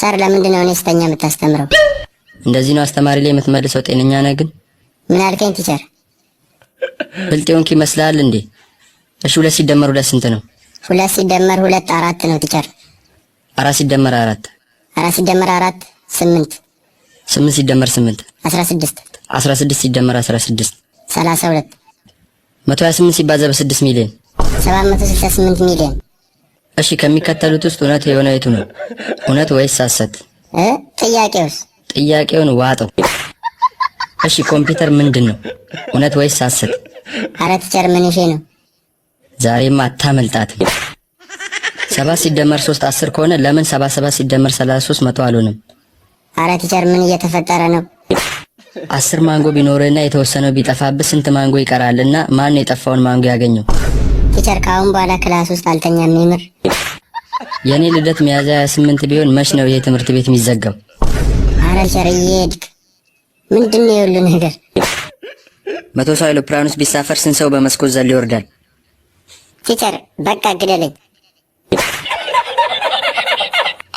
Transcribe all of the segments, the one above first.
Sir፣ ለምንድን ነው እኔ ስተኛ የምታስተምረው? እንደዚህ ነው አስተማሪ ላይ የምትመልሰው? ጤነኛ ነህ ግን? ምን አልከኝ teacher? ብልጥ የሆንክ ይመስልሃል እንዴ? እሺ፣ ሁለት ሲደመር ሁለት ስንት ነው? ሁለት ሲደመር ሁለት አራት ነው teacher። አራት ሲደመር አራት? አራት ሲደመር አራት ስምንት። ስምንት ሲደመር ስምንት? 16። 16 ሲደመር 16? 32። 128 ሲባዛ በ6 ሚሊዮን? 768 ሚሊዮን። እሺ፣ ከሚከተሉት ውስጥ እውነት የሆነ የቱ ነው? እውነት ወይስ ሐሰት? እ ጥያቄውስ? ጥያቄውን ዋጠው። እሺ፣ ኮምፒውተር ምንድን ነው? እውነት ወይስ ሐሰት? አረ teacher፣ ምን ይሄ ነው? ዛሬማ አታመልጣትም። ሰባት ሲደመር ሶስት 10 ከሆነ ለምን 77 ሲደመር 33 100 አልሆንም? አረ teacher፣ ምን እየተፈጠረ ነው? 10 ማንጎ ቢኖርህና የተወሰነው ቢጠፋብህ ስንት ማንጎ ይቀራል? እና ማን ነው የጠፋውን ማንጎ ያገኘው? Teacher፣ ከአሁን በኋላ class ውስጥ አልተኛም የምር። የእኔ ልደት ሚያዝያ 28 ቢሆን መች ነው ይሄ ትምህርት ቤት የሚዘጋው? አረ teacher፣ እየሄድክ ምንድን ነው የሁሉ ነገር? 100 ሰው አይሮፕላን ውስጥ ቢሳፈር ስንት ሰው በመስኮት ዘሎ ይወርዳል? Teacher፣ በቃ ግደለኝ።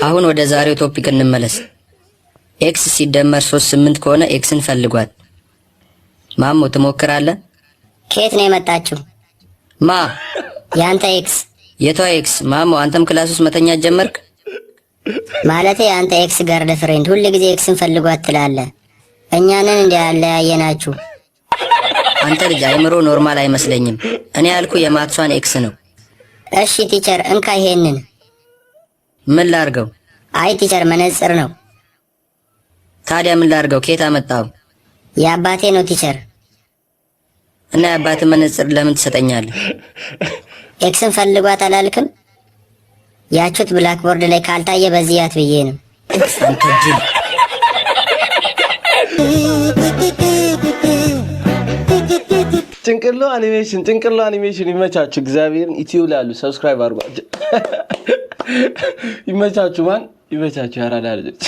አሁን ወደ ዛሬው topic እንመለስ። x ሲደመር ሶስት ስምንት ከሆነ x ን ፈልጓት። ማሞ፣ ትሞክራለህ? ከየት ነው የመጣችው? ማ? የአንተ ex። የቷ ex? ማሞ፣ አንተም class ውስጥ መተኛት ጀመርክ? ማለቴ የአንተ ex girlfriend። ሁል ጊዜ x ን ፈልጓት ትላለህ። እኛንን እንዲ ያለያየናችሁ። አንተ ልጅ አይምሮ normal አይመስለኝም። እኔ ያልኩ የ maths ሷን x ነው። እሺ teacher፣ እንካ ይሄንን። ምን ላርገው? አይ teacher፣ መነጽር ነው። ታዲያ ምን ላርገው? ከየት አመጣው? የአባቴ ነው teacher። እና የአባትህ መነጽር ለምን ትሰጠኛለህ? X ን ፈልጓት አላልክም? ያቹት blackboard ላይ ካልታየ በዚህ ያት ብዬ ነው። አንተ ጅል። ጭንቅሎ አኒሜሽን፣ ጭንቅሎ አኒሜሽን፣ ይመቻችሁ። እግዚአብሔርን ዩቲዩብ ላይ ያሉ subscribe አድርጓቸው። ይመቻችሁ፣ ማን ይመቻችሁ። ያራዳ ልጆች።